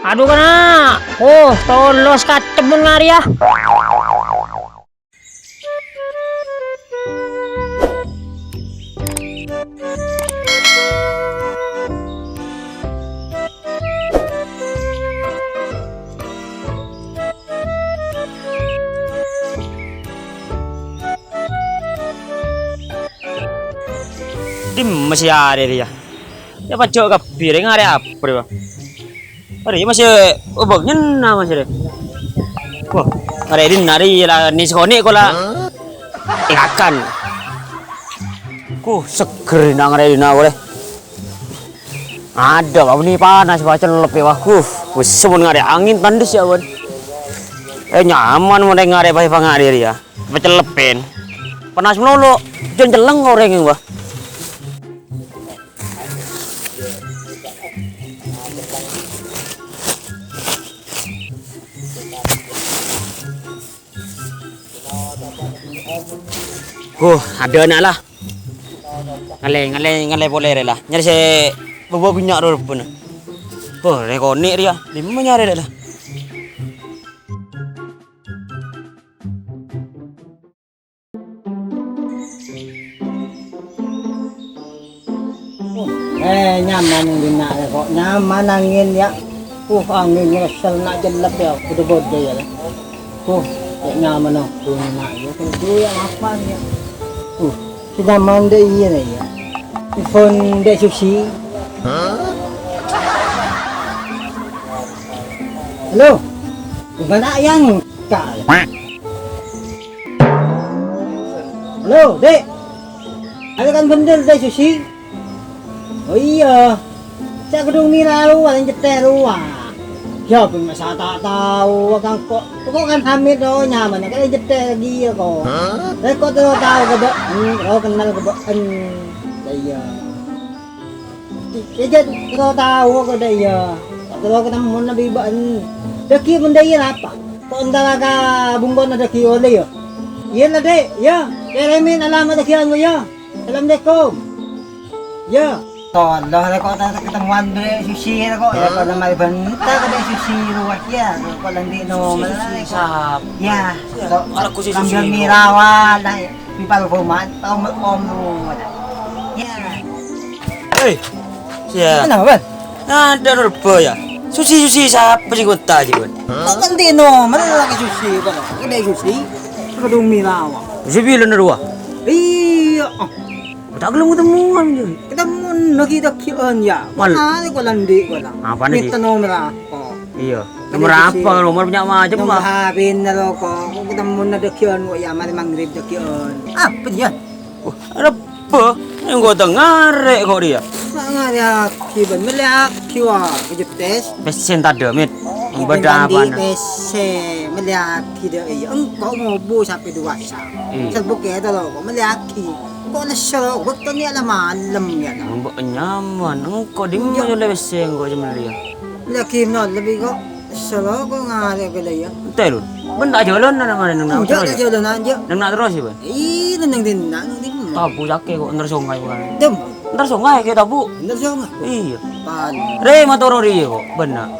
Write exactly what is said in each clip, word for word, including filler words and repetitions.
Adu, kana'! Oh, tolos katemmun ngarèya. Dimma sè arè rèya? Yâ pajhâ' kabbhi rè, ngarè apa rè, Bang? Arè masih obak nyenna masih rè. Wah, ngarè dinna' rè la ni sekonek kola. Ikakan. Ku seger na ngarè dinna' korè. Ada apa ni panas, pacelep ya, wah. Huh, wis mon ngarè angin tandes ya, Wan. Eh, nyaman mon ngarè pae pangarè rèya. Pacelepen. Panas melolo. Jan celeng orèng, wah. Huh, ada anak lah. Ngalè, ngalè, ngalè polè rè lah. Nyarè sè bâbâ bânnya' ro rebbhâna. Huh, rè konè' rèya. Dimma nyarè rè lah. Eh, nyaman dinna' rè, kok. Nyaman angin, ya. Uh, angin ngesel na' cellep, ya. Bodo-bodo, ya. Uh, kok nyaman aku dinna', ya. Tentu, ya, mapan, ya. Uh, sè nyaman dâ' iyâ, ya. Telepon Dek Susi. Halo. Gimana, Yang? Ka-, Halo, Dek. Ada kan bener, Dek Susi? Oh iya. Saya gedung mira lu, paling ceteh lu, wah. Ya, pun masa tak tahu, kan kok, kok kan Hamid, oh, nyaman, kan ceteh lagi ya, kok. Hah? Saya kok terus tahu ke Bek, hmm, oh, kenal ke Bek, hmm. Ya, iya. Kèjhâ' terro tao kok dâ' iyâ. Terro ketemmo bi' bâ'na. Dâggi' mon dâ' iyâ napa? Kok entara ka bungkona dâggi' ollè yâ? Iyâ la, Dek, yâ. Kèrèmè alamat dâggi' anu yâ. Assalamualaikum. Yâ. Tolong la kok ta' ketemuan Dek Susi la kok. Yâ kok namanya bânta ka Dek Susi rowa yâ. Kok la andi' nomer la kok. Sap. Yâ. Yâ, kok ala ku si Susi. Mirawa la. Di parfuman, tao me-, om rowa. Yâ. Hei, siya. Kenapa, Bang? Ada Nurba ya? Susi, Susi, sapa sih kota aja, Bang? Kok kan di nomor lagi Susi, Bang? Ada Susi. Kedung Mirawa. Susi bilang Nurba? Iya. Oh. Tak gelem ketemuan, Jun. Ketemuan lagi dakian, ya. Mal. Mana kok landi kok lah? Apa nih? Minta nomor apa? Iya. Nomor apa? Nomor banyak macam, Bang. Nomor H P-na lo kok. Kok ketemuan dakian kok ya, mari maghrib dakian. Apa dia? Wah, Rebbo, engko' ta' ngarè' kok dia. Mak ngarè'aghi, Bân, mellèyaghi, wah, kejetes. Pèssè tadâ', Mit. Bâdâ apana? Pèssè, mellèyaghi dâ' iyâ. Engko' ngobu sampè' duwasa. Iya. Serbuk ya, tolong, kok mellèyaghi. Kok nèssèl, bâkto nè' la malem, ya, ta'? Mbok nyaman, engko' dimma nyolè pèssè engko' sè mellèya. Lagi nol lebih kok. Selo kok ngarè' bela ya. Ente, Lun. Bân ta' jhâlânan marè neng na' terros. Enjâ', ta' jhâlânan, enjâ'. Neng na' terros ya, Bân? Ih, neng dinna', neng dinna'. Tabu cake kok, entar sungai bukan. Dem. Entar sungai ke tabu. Entar sungai. Iya. Pan. Re, ma toro ri kok, bân na'.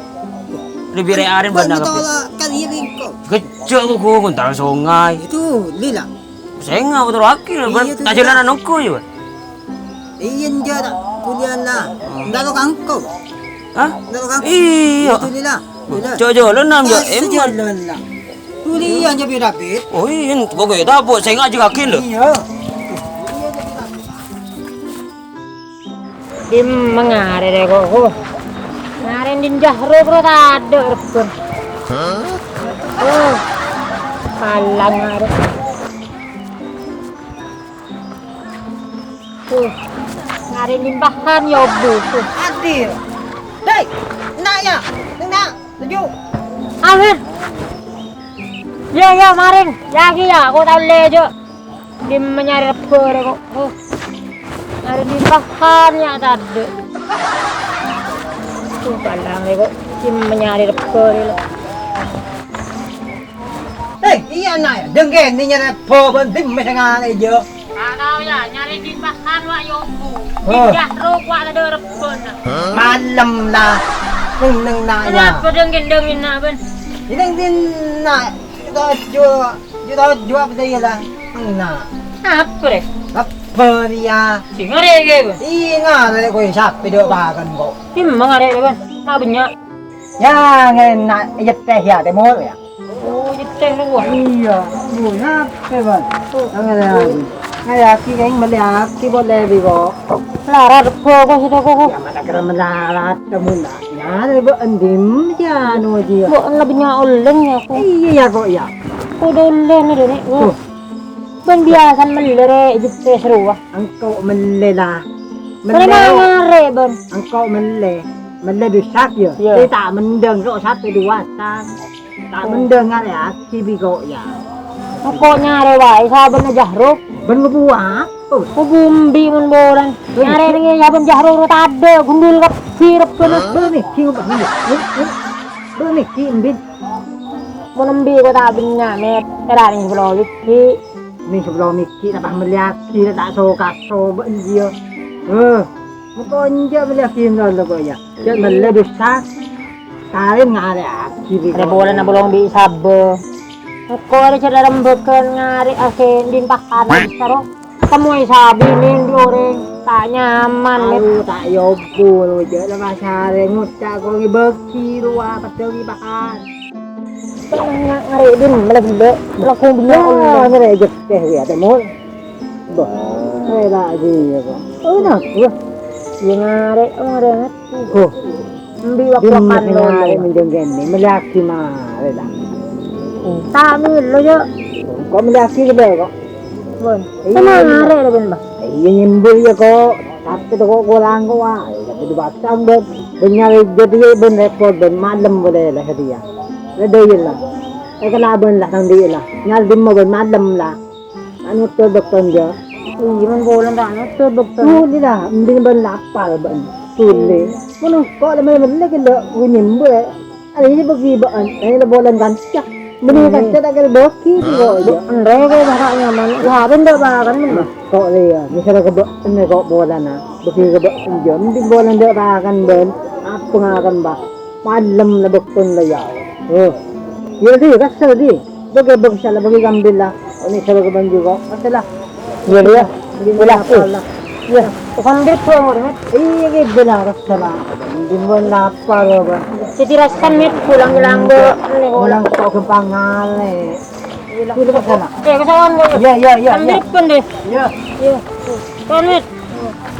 Lebih re aren bân na' kape. Kan iya bingko. Kejjhâ' kok, kok entar sungai. Itu, lila. Sènga' motor wakil, Bân. Iya, tuh, ta' jhâlânan nongko ya, Bân? Iya, enjâ', ta' kuliah lah. Entar lo kangko. Hah? Entar lo kangko. Iya. Itu lila. Lila. Jhâ'-jhâlânan, jhâ', emang. Jhâ'-jhâlânan lah. Kuliah aja beda-beda. Oh, iya, pokoknya tak, Bu. Sènga' aja kaki lo. Iya. Dimma ngarè' rè kok, huh. Ngarè' dinjah ro, ro tadâ' rebbhân. Oh, palang ngarè'. Huh, ngarè' limpahan ya, Bu. Huh. Adil. Dai, na' ya, na', tuju. Amin. Ya, ya, marèng. Ya, ki, ya, kok tao lè, Jo. Dimma nyarè rebbhâ rè kok. Oh. Nyarè limpahan ya tadâ'. Tuh, palang rè kok. Dimma nyarè rebbhâ rè lo. Eh, iya, na', ya. Dengke ni nyarè rebbhâ, bân dimma sè ngalè, Jo. Atau ya, nyarè limpahan wa' yobu. Oh. Pindah ro wa' tadâ' rebbhâna. Malem lah. Neng, neng, na', ya. Kenapa dong gendong ini, Bang? Ini, ini, na'. Juta, juta, juta, apa tadi, ya, lah? Neng, na'. Apa, Rek? Apa dia? Si ngarek, ya, Bang? Ih, ngarek, kok, siapa dia bahkan, kok? Si emang ngarek, Bang. Nak banyak. Ya, ngen, na', iya, teh, ya, temor, ya. Oh, jetheng rowa. Iyâ, Bu, napa, Bân? Ngarèyaghi. Ngarèyaghi, kèng mellèyaghi polè bi' ko'. Larat, Bu, ko' sèdhâ, ko'. Yâ, mata kèra melarat, temun, dah. Nyarè bâ'na andi' jiyâ, anu, jiyâ. Bu, lebbi nya' ollèng, yâ, ko'. Iyâ, yâ, ko', yâ. Ko' ollèng, yâ, Dek, ko'. Tuh. Bân biyasana mellè rè' jetheng rowa. Engko' mellè, la. Mellè. Kenapa ngarè', Bân? Engko' mellè. Mellè dhusak, yâ. Iyâ. Tè ta' mendhâng, ko' sapè duwâsan. Ta' mendhâng ngarèyaghi bi' ko', yâ. Engko' nyarè bhâi sabâna Jahruk. Bân ngobuwâ. Oh. Ngobuwâ embi' mon bulân. Bân nyarè nèng sabâna Jahruk ro tadâ', gundul kabbhi rebbhâna. Bân nènggi ngobuwâ. Bân nènggi embi'. Mon embi' ko' ta' bânnya', Mèt. Èra nèng sapolo bighi'. Nèng sapolo bighi', ta' pas mellèyaghi, ta' so-kaso bâ'na jiyâ. Heh. Engko' enjâ' mellèyaghi, enjâ' mellè, ko', yâ. Jhâ' mellè dhusa. Kalèn ngarèyaghi bi' ko'. Rè bulân abâlong bi' sabâ. Engko' arè jhâ' rembhâghân ngarè' asèn din pakan saro. Temmoè sabinèn bi' orèng. Ta' nyaman, Mèt. Aduh, ta' èobu, jhâ' la pasarè ngoca' ko' ngèbâghi rowa padâ bi' pakan. Nga-, ngarè' din mellè ghellâ'. Lagghu' bânnya' ollè. Ngarè' jhâ' kèya, Temor. Bâh, rè ta' jiyâ, ko'. Oh, nah, wah. Iyâ ngarè', oh, ngarè', Mèt. Huh. Embi' wak-wakan lo. Mendhâng kènè, mellèyaghi marè, ta'? Ta' mèlo, yâ. Ko' mellèyaghi kèya, ko'. Bân. Iyâ, sama arè, Bân, Bân. Iyâ, nyembul, yâ, ko'. Tapè toko' kolang, ko', wah. Iyâ, tapè dibacang, Bân. Bân nyarè jâdiyâ, Bân, rèpot, Bân. Malem polè, la, satèya. La, dâ' iyâ, la. Èkalabân, la, tang dhi', la. Nyarè dimma, Bân, malem, la. Anu, todok tonja. Iyâ, mon bulân ta' notto' bâktona. Tuli la, mending bân lapar bân. Tuli. Mon engko' la mellè ghellâ' ghun nyembul. Arèya bâgi bâ'na, arèya bulân kanca. Mending kanca ta' kèra bâgi, engko'. Enrè kè bâ' nyaman. Wah, bân dâ' bâ' kan, bân. Ko' lèya, misal ka bâ'na ko' bulân, ah. Bâgi ka bâ'na, mending bulân dâ' bâ' kan, bân. Apa ngakan, bâ'? Malem la bâktona la, yâ. Oh. Iyâ, dhi, kasel, dhi. Bâgi, bâgi, sala bâgi kambil la. Oni sala ka bânjhu ko'. Kasel la. Iyâ, iyâ. Iyâ, iyâ. Sambil promo, Mèt. Iyâ, gitu la, kasel la. Bimbang lapar, apa? Siti rasan, Mèt, pulang ke Langgo. Pulang kok gampang ngalè. Dulu ke sana. Oke, ke sana, Mèt. Iyâ, iyâ, iyâ, iyâ. Sambil pun deh. Iyâ. Iyâ. Pamit.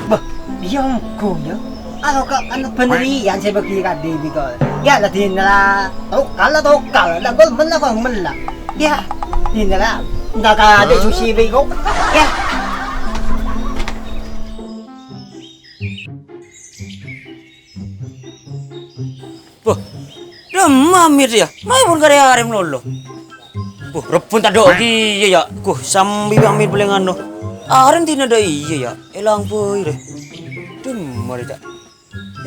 Bâh, iyâ engko', yâ. Aro ka' anu bân rèya sè bâgi kadhi bi' ko'. Yâ, la dinala tokal, la tokal, la gol mella, gol mella. Yâ, dinala, ndak ada susi bi' ko'. Yâ. Bâh, dâ' emma Amir yâ? Mayu pon karè arè malolo. Bâh, rebbhun tadâ' kèya yâ. Kuh, sambi Amir bâlèngan no. Arè dina dâ' iyâ yâ. Èlang bhâi rè. Dâ' emma rè, Cak.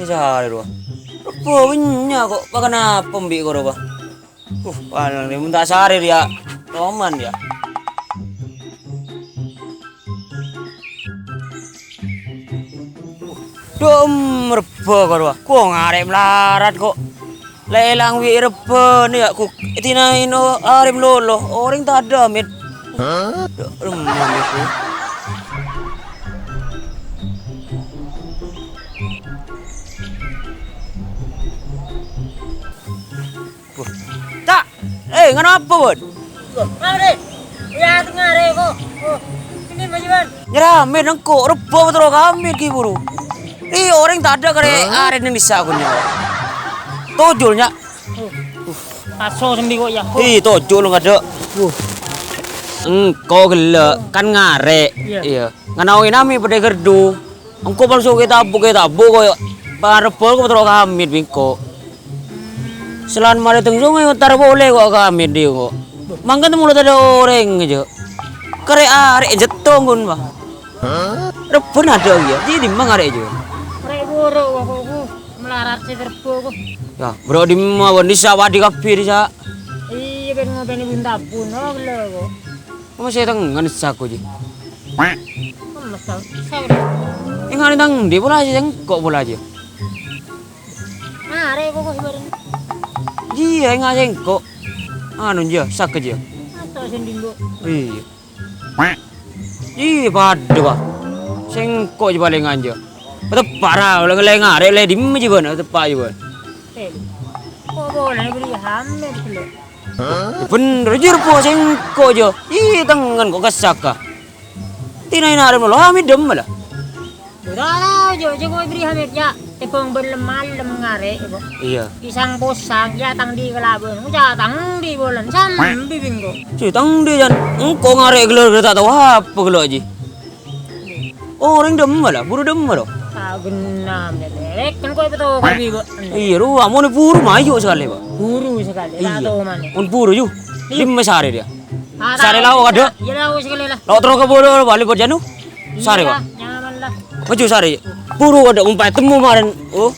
È, sarè rowa. Rebbhâ bânnya' ko', pakanapa embi' ko' rowa? Uh, palang rè, mon ta' sarè rèya, toman yâ. Dum, rebbhâ ko' rowa. Ko' ngarè' malarat ko'. La èlang bi' rebbhâna yâ, ko' èdinaèn o-, arè malolo. Orèng tadâ', Mèt. Dum, Mèt. Wah. Cak! Eh, ngapa, Bun? Loh, apa, Dek? Ya, tengah, Dek, kok. Oh, ini, Mas Iwan. Nyerame nengko', rebbhâ terro kami ki buru. Ih, orèng tadâ' karè arè neng dissa' ghun, Nyak. Tojul, Nyak. Oh. Aso sembi kok, ya. Ih, tojul ngadâ'. Wuh. Engko' ghellâ', kan ngarè'. Iya. Iya. Nganaowi nami padâ ghârdhu. Engko' palsu kè tabu', kè tabu' ko' parebbhâ ko' terro ka Hamid bi' engko'. Saellana marè teng sungai ngotar polè ko' ka Hamid dhi' ko'. Mangkana molo tadâ' orèng jâ'. Karè arè' jhâ' tongghun, Pak. Rebbhâna adâ' iyâ, dhi' dimma ngarè' jâ'. Arè' buru ko', ko', ko'. Malarat sè rebbhâ ko'. Yâ, bro dimma, Wan, dissa' wadhi kabbhi dissa'. Iyâ, kan ngopènè bun tabun, oh, ghellâ' ko'. Masè tengngan sako jâ'. Masè sako. Enggak ada tang di pola aja, engko' pola aja. Arè' koko sè bâreng. Iyâ, enga' sèngko'. Anu, jâ, sakè' jâ. Ato sènding, Bu. Iyâ. Iyâ, padâ, Pak. Sèngko' jâ palèngan jâ. Teppa' ra, olè ngalèng arè', lè dimma jâ bân, teppa' jâ bân. Eh, kok boleh beri hamil dulu? Yâ bhender, jâ, Pak, sèngko' jâ. Iyâ, tengngen kok kassa' ka. Tina ina arè' lo, hamil dimma la. Ora tao, Jo, Jo, kowe beri hamil, ya. Tèbâng bân lem-malem ngarè', kok. Iyâ. Pisang posang, ya, tang di kalabân. Uca tang di bulan, sambi bingko. Sè tang di, Jan. Engko' ngarè' ghellâ' ta' tao apa ghellâ', Ji. Orèng dimma la, buru dimma lo. Ta' ghenna, Lèk. Kan kowe pètto kali, Pak. Iyâ, rowa, mon buru mayu sakalè, Pak. Buru sakalè, ta' Iyâ. Tao manè. Mon buru, Ju. Iyâ. Dimma sarè dia. Ah, Sarè tao. Lao' kadâ'. Iyâ, lao' sakalè la. Lao' terro ka buru, bali bâjâna. Sarè, Iyâ, Pak. Nyaman la. Maju sarè. Buru kadâ' umpama temmo marèn. Oh.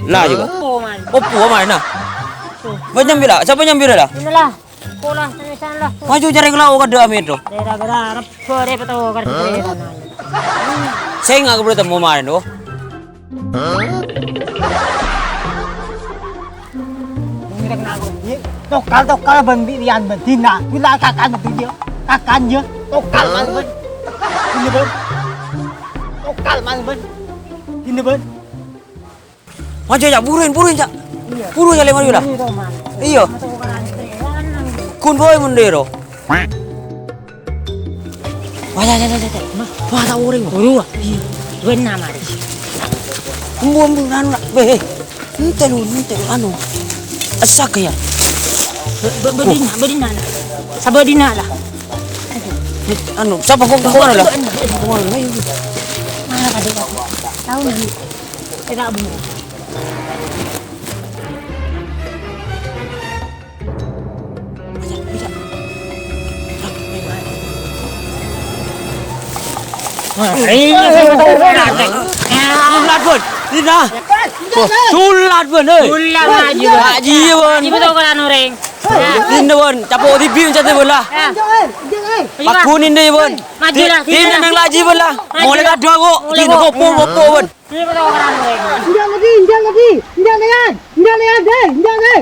La, jâ, Pak. Opo, man? Opo, man, nah. Tuh. Apa nyambi la? Sapa nyambi la? Inilah. Pola, tulisan lah. Maju cari kelao kadâ' amèt, to. Gara-gara rebo deh, betul, kerja. Sènga' aku buru temmo marèn, to. Tokal-tokal bân bi' Rian bân Dina. Guna kakan bân dia. Kakan dia. Tokal mal bân. Ini bân. Tokal mal bân. Ini bân. Maju, ya, buruin, buruin, Cak. Iya. Buru, ya, lèman, lah. Iya. Kun boy mundero. Wah, ya, ya, ya, ya, ya. Wah, ta' orèng. Buru, ah. Iya. Benar, Maris. Embu, embu, anu, lah. Weh, eh. Ente lu, ente lu, anu. Esak, ya. Be-, be-, bedina, bedina, lah. Sabedina, lah. Anu, sapa kok, kok, lah? Mana tadi, Pak? Tahu, nih. Tidak, Bu. Sulat, Bun. Dina. Sulat, Bun, eh. Sulat, Pak Haji, Pak. Pak Haji, Bun. Pak Haji, Bun. Dina, Bun. Capo' dibi, Bun, cate bola. Ya. Pakunin deh, Bun. Maju lah, Dina. Dina nang laji, Bun, lah. Maju. Mulai kadang kok. Mulai Dina kok. Kopo, kopo, Bun. Enjang lagi, enjang lagi, enjang lagi, enjang lagi, enjang lagi.